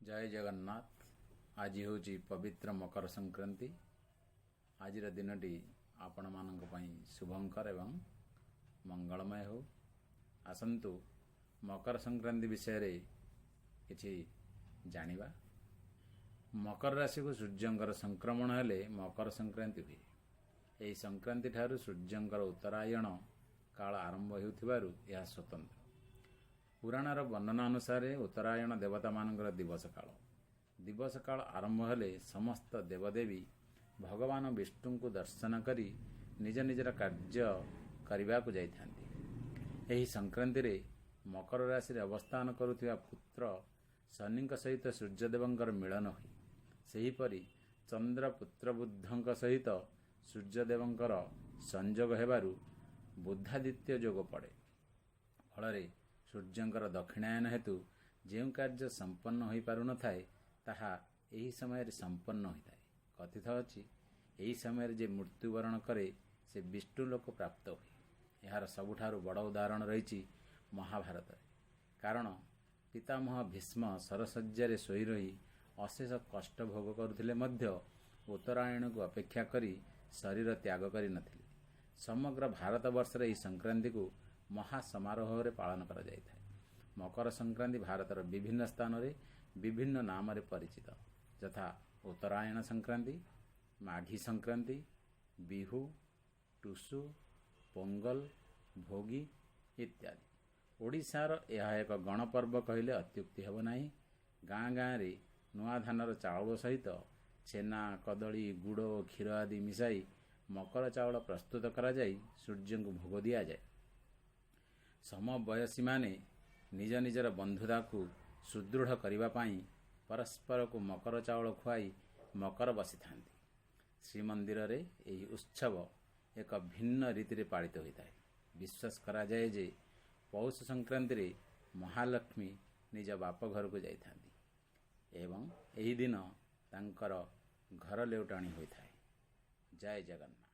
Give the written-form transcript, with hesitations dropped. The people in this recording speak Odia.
ଜୟ ଜଗନ୍ନାଥ। ଆଜି ହେଉଛି ପବିତ୍ର ମକର ସଂକ୍ରାନ୍ତି। ଆଜିର ଦିନଟି ଆପଣମାନଙ୍କ ପାଇଁ ଶୁଭଙ୍କର ଏବଂ ମଙ୍ଗଳମୟ ହେଉ। ଆସନ୍ତୁ, ମକର ସଂକ୍ରାନ୍ତି ବିଷୟରେ କିଛି ଜାଣିବା। ମକର ରାଶିକୁ ସୂର୍ଯ୍ୟଙ୍କର ସଂକ୍ରମଣ ହେଲେ ମକର ସଂକ୍ରାନ୍ତି ହୁଏ। ଏହି ସଂକ୍ରାନ୍ତି ଠାରୁ ସୂର୍ଯ୍ୟଙ୍କର ଉତ୍ତରାୟଣ କାଳ ଆରମ୍ଭ ହେଉଥିବାରୁ ଏହା ସ୍ୱତନ୍ତ୍ର। ପୁରାଣର ବର୍ଣ୍ଣନା ଅନୁସାରେ ଉତ୍ତରାୟଣ ଦେବତାମାନଙ୍କର ଦିବସ କାଳ। ଦିବସ କାଳ ଆରମ୍ଭ ହେଲେ ସମସ୍ତ ଦେବଦେବୀ ଭଗବାନ ବିଷ୍ଣୁଙ୍କୁ ଦର୍ଶନ କରି ନିଜ ନିଜର କାର୍ଯ୍ୟ କରିବାକୁ ଯାଇଥାନ୍ତି। ଏହି ସଂକ୍ରାନ୍ତିରେ ମକର ରାଶିରେ ଅବସ୍ଥାନ କରୁଥିବା ପୁତ୍ର ଶନିଙ୍କ ସହିତ ସୂର୍ଯ୍ୟଦେବଙ୍କର ମିଳନ ହୁଏ। ସେହିପରି ଚନ୍ଦ୍ର ପୁତ୍ର ବୁଧଙ୍କ ସହିତ ସୂର୍ଯ୍ୟଦେବଙ୍କର ସଂଯୋଗ ହେବାରୁ ବୁଧାଦିତ୍ୟ ଯୋଗ ପଡ଼େ। ଫଳରେ ସୂର୍ଯ୍ୟଙ୍କର ଦକ୍ଷିଣାୟନ ହେତୁ ଯେଉଁ କାର୍ଯ୍ୟ ସମ୍ପନ୍ନ ହୋଇପାରୁନଥାଏ, ତାହା ଏହି ସମୟରେ ସମ୍ପନ୍ନ ହୋଇଥାଏ। କଥିତ ଅଛି, ଏହି ସମୟରେ ଯେ ମୃତ୍ୟୁବରଣ କରେ, ସେ ବିଷ୍ଣୁ ଲୋକ ପ୍ରାପ୍ତ ହୁଏ। ଏହାର ସବୁଠାରୁ ବଡ଼ ଉଦାହରଣ ରହିଛି ମହାଭାରତରେ। କାରଣ ପିତାମହ ଭୀଷ୍ମ ଶରଶଯ୍ୟାରେ ଶୋଇ ରହି ଅଶେଷ କଷ୍ଟ ଭୋଗ କରୁଥିଲେ ମଧ୍ୟ ଉତ୍ତରାୟଣକୁ ଅପେକ୍ଷା କରି ଶରୀର ତ୍ୟାଗ କରିନଥିଲେ। ସମଗ୍ର ଭାରତବର୍ଷରେ ଏହି ସଂକ୍ରାନ୍ତିକୁ ମହା ସମାରୋହରେ ପାଳନ କରାଯାଇଥାଏ। ମକର ସଂକ୍ରାନ୍ତି ଭାରତର ବିଭିନ୍ନ ସ୍ଥାନରେ ବିଭିନ୍ନ ନାମରେ ପରିଚିତ, ଯଥା ଉତ୍ତରାୟଣ ସଂକ୍ରାନ୍ତି, ମାଘୀ ସଂକ୍ରାନ୍ତି, ବିହୁ, ଟୁସୁ, ପୋଙ୍ଗଲ, ଭୋଗୀ ଇତ୍ୟାଦି। ଓଡ଼ିଶାର ଏହା ଏକ ଗଣପର୍ବ କହିଲେ ଅତ୍ୟୁକ୍ତି ହେବ ନାହିଁ। ଗାଁ ଗାଁରେ ନୂଆ ଧାନର ଚାଉଳ ସହିତ ଛେନା, କଦଳୀ, ଗୁଡ଼ ଓ କ୍ଷୀର ଆଦି ମିଶାଇ ମକର ଚାଉଳ ପ୍ରସ୍ତୁତ କରାଯାଇ ସୂର୍ଯ୍ୟଙ୍କୁ ଭୋଗ ଦିଆଯାଏ। ସମବୟସୀମାନେ ନିଜ ନିଜର ବନ୍ଧୁତାକୁ ସୁଦୃଢ଼ କରିବା ପାଇଁ ପରସ୍ପରକୁ ମକର ଚାଉଳ ଖୁଆଇ ମକର ବସିଥାନ୍ତି। ଶ୍ରୀମନ୍ଦିରରେ ଏହି ଉତ୍ସବ ଏକ ଭିନ୍ନ ରୀତିରେ ପାଳିତ ହୋଇଥାଏ। ବିଶ୍ୱାସ କରାଯାଏ ଯେ ପୌଷ ସଂକ୍ରାନ୍ତିରେ ମହାଲକ୍ଷ୍ମୀ ନିଜ ବାପ ଘରକୁ ଯାଇଥାନ୍ତି ଏବଂ ଏହି ଦିନ ତାଙ୍କର ଘର ଲେଉଟାଣି ହୋଇଥାଏ। ଜୟ ଜଗନ୍ନାଥ।